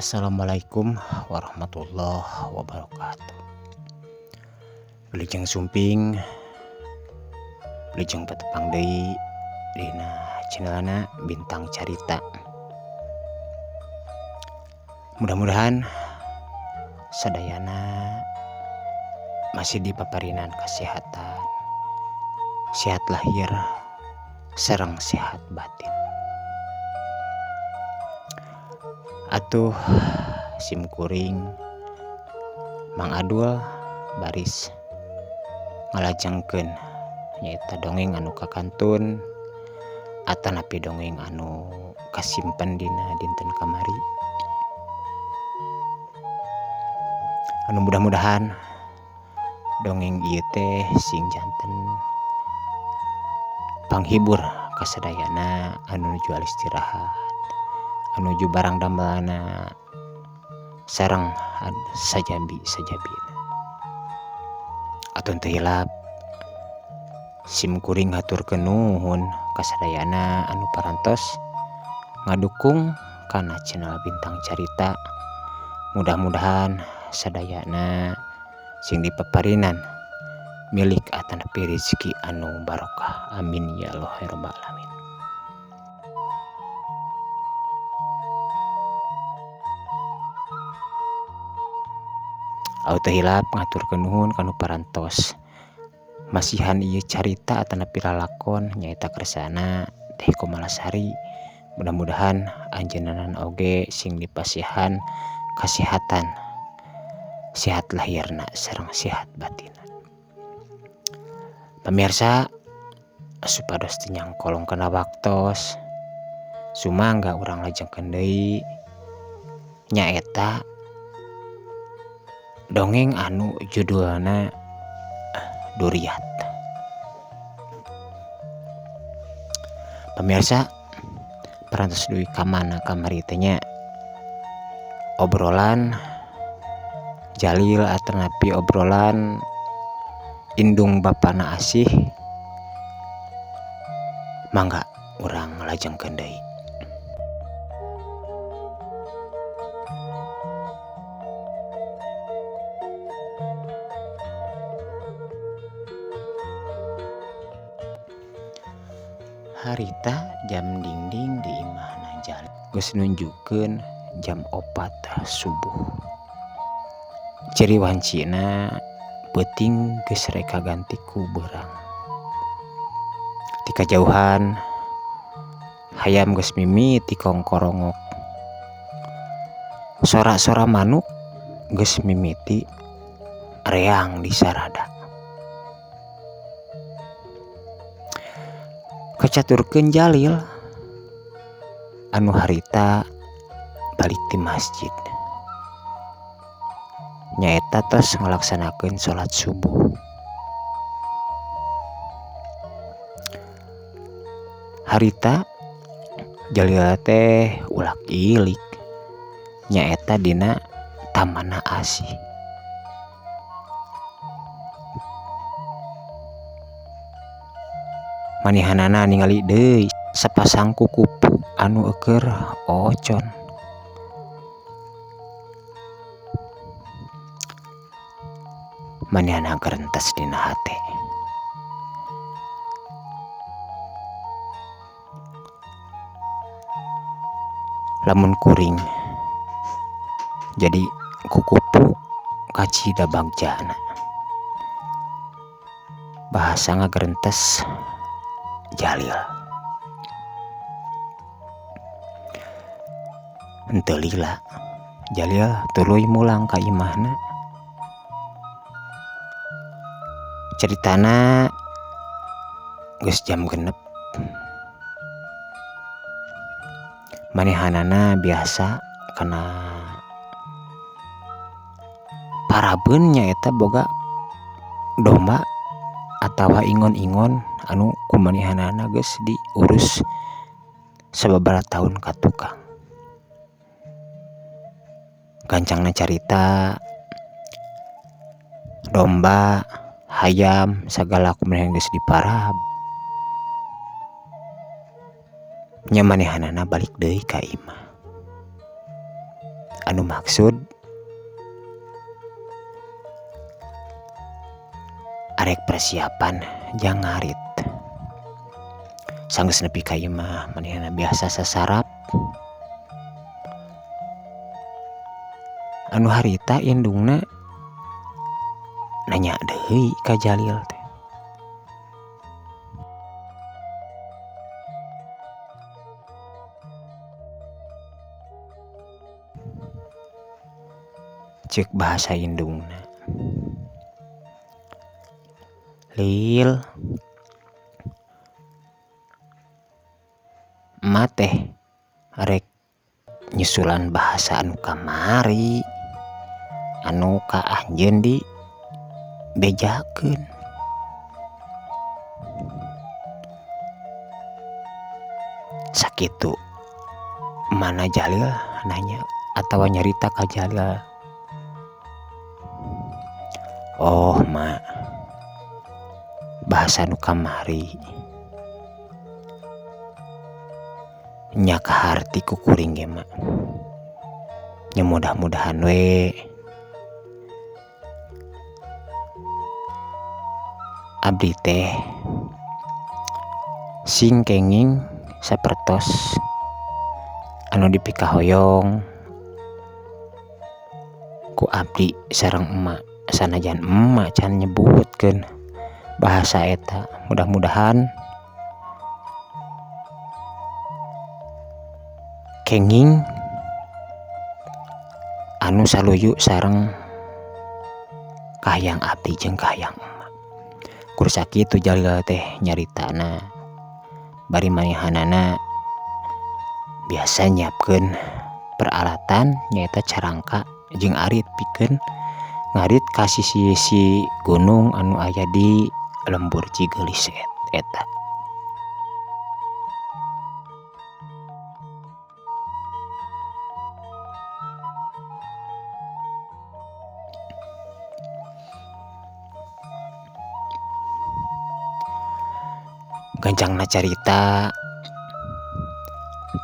Assalamualaikum warahmatullahi wabarakatuh. Wilujeng sumping, wilujeng patepang deui dina channelna Bintang Carita. Mudah-mudahan sadayana masih dipaparinan kesehatan, sehat lahir sareng sehat batin. Atuh sim kuring Mang Adul baris ngalajengkeun nyaeta dongeng anu kakantun atanapi dongeng anu kasimpen dina dinten kamari. Anu mudah-mudahan dongeng ieu teh sing janten panghibur kasadayana anu nuju istirahat, anu nuju barang damelna sareng sajabi sajabina. Atuh teu hilap sim kuring haturkeun nuhun kasadayana anu parantos ngadukung kana channel Bintang Carita. Mudah-mudahan sadayana sing dipaparinan milik atanapi rezeki anu barokah. Amin ya Allah ya rabbal alamin. Teu hilap ngaturkeun nuhun kanu parantos masihan ieu carita atanapi lalakon nyaeta kersana Teh Komalasari. Mudah-mudahan anjeunna oge sing dipasihan kasehatan, sehat lahirna sareng sehat batinna. Pamirsa supados teu nyangkolong kana waktos, sumangga urang lajengkeun deui nyaeta dongeng anu judulna Duriat. Pamirsa parantos dugi ka mana kamari teh nya obrolan Jalil atanapi obrolan indung bapana Asih. Mangga urang lajengkeun deui. Harita jam dinding di imahna Jalil geus nunjukkeun jam 4 subuh. Ciri wancina peuting geus rek kaganti ku beurang. Ti kajauhan hayam geus mimiti kongkorongok. Sora-sora manuk geus mimiti reang di sarada. Kacaturkeun Jalil anu harita balik ti masjid. Nyaeta tos ngalaksanakeun salat subuh. Harita Jalil teh ulak ilik nyaeta dina tamanna Asih. Manehanana ningali deui sapasang kukupu anu eukeur ocon. Manehana gerentes dina hate. Lamun kuring jadi kukupu kacida bagjana. Bahasa ngagerentes Jalil. Henteu lila Jalil tuluy mulang ka imahna. Ceritana geus jam 6. Manehanana biasa kana parabeun nyaeta boga domba atawa ingon-ingon anu kumanehanana geus diurus sababaraha taun ka tukang. Gancangna carita domba, hayam sagala kumanehan geus diparab. Nya manehanana balik deui ka imah. Anu maksud arek persiapan jang ngarit. Sanggeus nepi ka imah manehna biasa sasarap. Anu harita indungna nanya deui ka Jalil teh. Cek bahasa indungna, Lil, emak teh rek nyusulan bahasa anu kamari anu ka anjeun di bejakeun. Sakitu mana Jalil nanya atawa nyarita ka Jalil. Oh mak, bahasa nu kamari nya kaharti ku kuring ge mak. Nya mudah-mudahan we abdi teh sing kenging sapertos anu dipikahoyong ku abdi sareng emak. Sanajan emak can nyebutkeun bahasa eta, mudah-mudahan kenging anu saluyu sareng kahayang abdi jeung kahayang emak. Kur sakitu Jalil teh nyaritana bari manehanana biasa nyiapkeun peralatan nyaeta carangka jeung arit pikeun ngarit ka sisi-sisi gunung anu aya di lembur Cigelis eta. Gancangna carita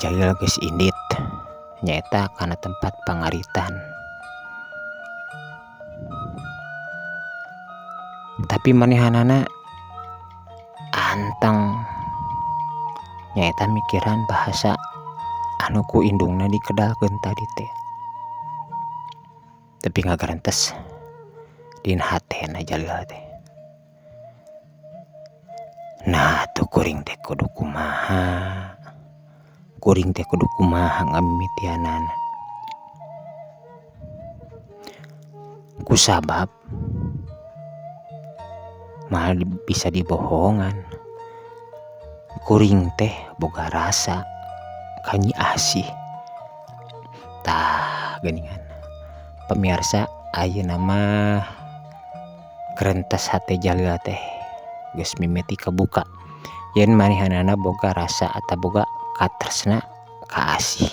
Jalil geus indit nyaeta kana tempat pangaritan. Tapi manehanana anteng nyaeta mikiran bahasa anu ku indungna dikedalkeun tadi teh. Tapi ngagarantes dina hatena Jalil teh. Nah tuh kuring teh kudu kumaha, kuring teh kudu kumaha ngamimitianana. Kusabab malah bisa dibohongan. Kuring teh boga rasa ka Nyi Asih. Tah geuningan pemirsa, ayeuna mah kerentes hate Jalil teh geus mimiti kebuka yen manehanana boga rasa atau boga katresna ka Asih.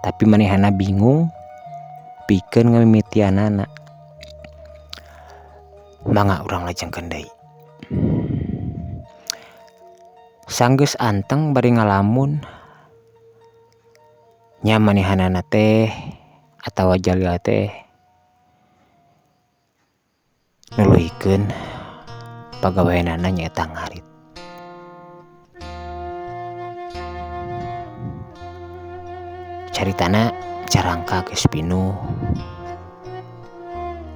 Tapi manehana bingung pikeun ngamimitianana. Mangga urang lajengkeun deui. Sanggeus anteng bari ngalamun nya manehanana teh atawa Jalil teh nuluykeun pagaweanana nyaeta ngarit. Caritana carangka geus pinuh,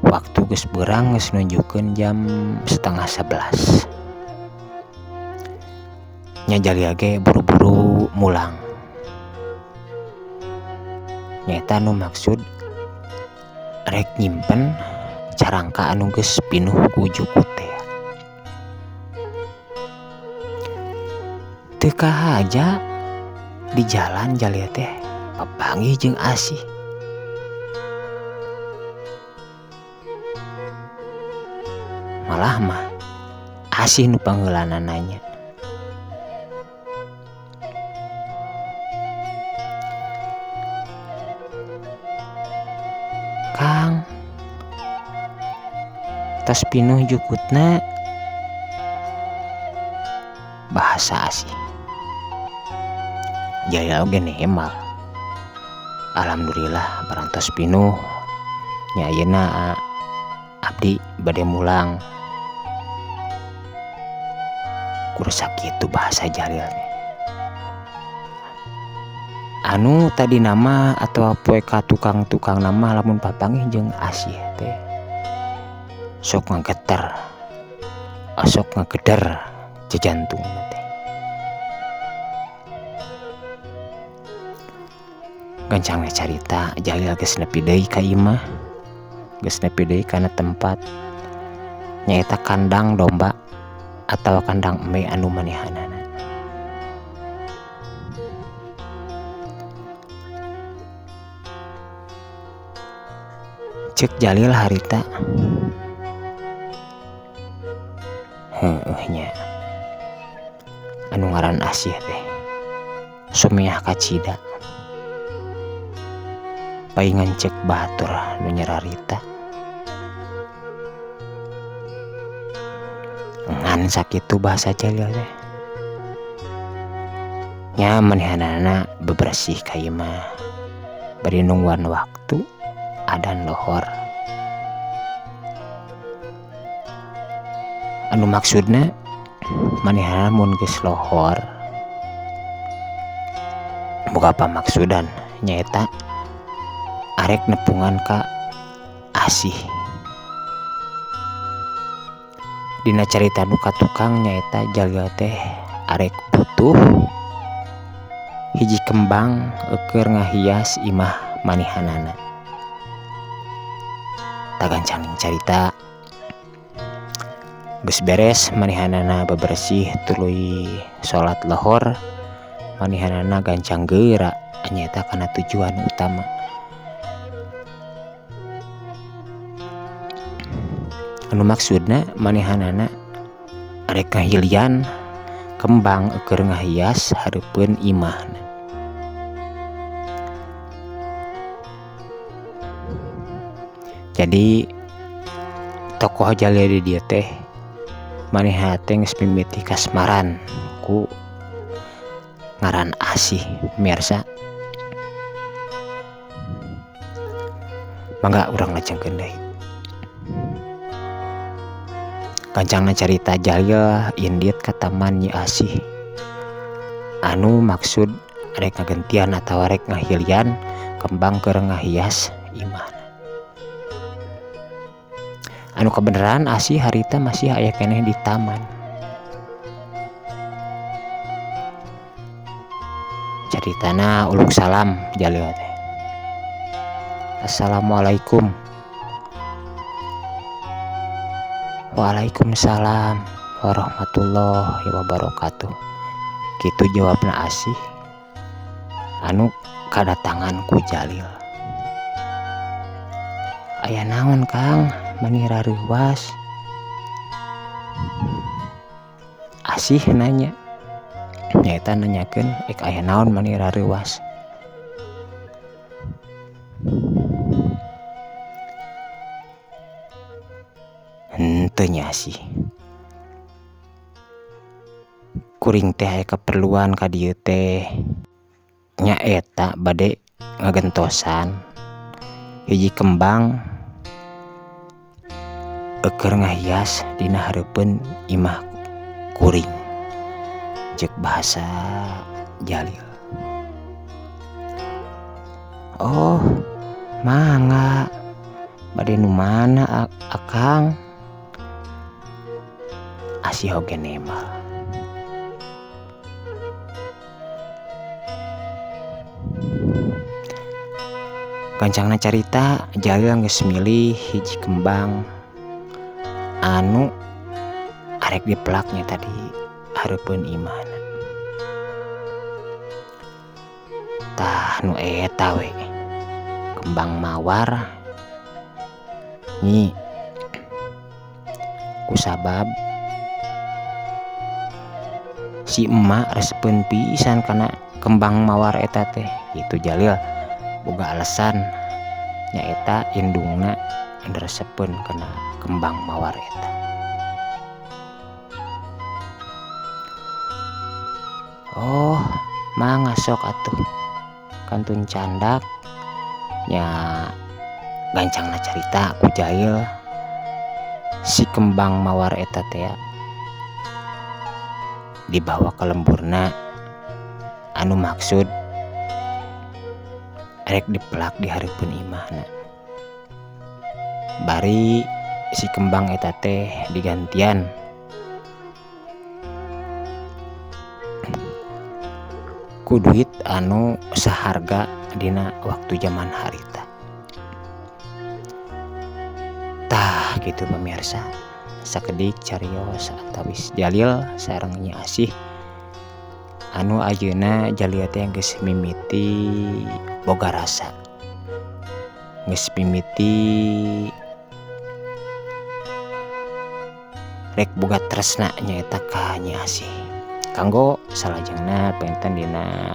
waktu geus beurang geus nunjukkeun jam 10:30. Nya Jalil ge buru-buru mulang. Nyaeta nu maksud rek nyimpen carangka anu geus pinuh ku jukut teh. Teu kahaja di jalan Jalil teh papanggih jeung Asih. Malah mah Asih nu pangheulana nanya. Kang, tas pinuh jukutna. Bahasa Asih. Jalil oge nehemal. Alhamdulillah parantos pinuh nya ayeuna abdi bade mulang. Kur sakitu bahasa Jalil teh. Anu tadi nama atau poe ka tukang-tukang nama lamun papanggih jeung Asih teh sok ngageter, sok ngageder jajantung teh. Gancang carita Jalil geus nepi deui ka imah, geus nepi deui kana tempat nyaeta kandang domba atau kandang embe anu manehanana. Cek Jalil harita heueuh nya anu ngaran Asih teh sumeah kacida paingan cek batur nu nyararita ngan sakitu bahasa Jalil teh nya manehanana bebersih ka imah bari nungguan waktu adan lohor. Anu maksudna manehanana mun geus lohor boga pamaksudan nyaeta arek nepungan ka Asih. Dina carita nu ka tukang nyaeta Jalil teh arek butuh hiji kembang keur ngahias imah manehanana. Tagancang carita geus beres manehanana bebersih tuluy salat lohor manehanana gancang geura nyaeta kana tujuan utama. Anu maksudna manehanana arek ngahilian kembang keur ngahias hareupeun imahna. Jadi tokoh Jalil di dieu teh manehna teh geus mimiti kasmaran ku ngaran Asih pemirsa. Mangga urang lajengkeun deui. Gancangna carita Jalil indit ka taman Nyi Asih anu maksud rek ngagentian atawa rek ngahilian kembang keur ngahias imahna. Anu kebenaran Asih harita masih aya keneh di taman. Caritana uluk salam Jalil teh. Assalamualaikum. Waalaikumsalam warahmatullahi wabarakatuh. Kitu jawabna Asih anu kadatangan ku Jalil. Aya naon Kang mani rareuwas? Asih nanya. Nyaeta nanyakeun ek aya naon mani rareuwas. Henteu nya Asih. Kuring teh aya keperluan ka dieu teh. Nyaeta bade ngagentosan hiji kembang keur ngahias dina hareupeun imah kuring. Ceuk bahasa Jalil. Oh, mangga bade nu mana Akang? Asih oge nemal. Gancangna carita Jalil geus milih hiji kembang anu arek dipelaknya tadi hareupeun imahna. Tah nu eta we kembang mawar nyi kusabab si emak resepeun pisan kana kembang mawar eta teh. Kitu Jalil boga alasan nyaeta indungna resepeun kana kembang mawar eta. Oh, mangga sok atuh kantun candak Nya gancangna carita ku Jail si kembang mawar eta teh dibawa ke lemburna anu maksud rek dipelak di hareupeun imahna. Bari si kembang eta teh digantian ku duit anu saharga dina waktu zaman harita. Tah gitu pemirsa, sakedik carios atawis Jalil sareng Nyi Asih anu ayeuna Jalil teh geus mimiti boga rasa, geus mimiti rek boga tresna nyaeta ka Nyi Asih. Kanggo salajengna penten dina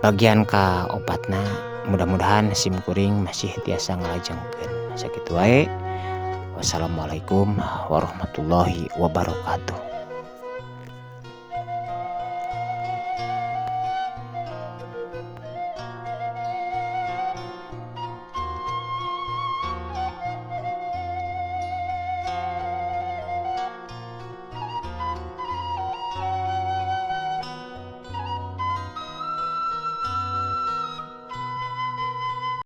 bagian kaopatna, mudah-mudahan sim kuring masih tiasa ngalajengkeun. Sakitu wae, wassalamualaikum warahmatullahi wabarakatuh.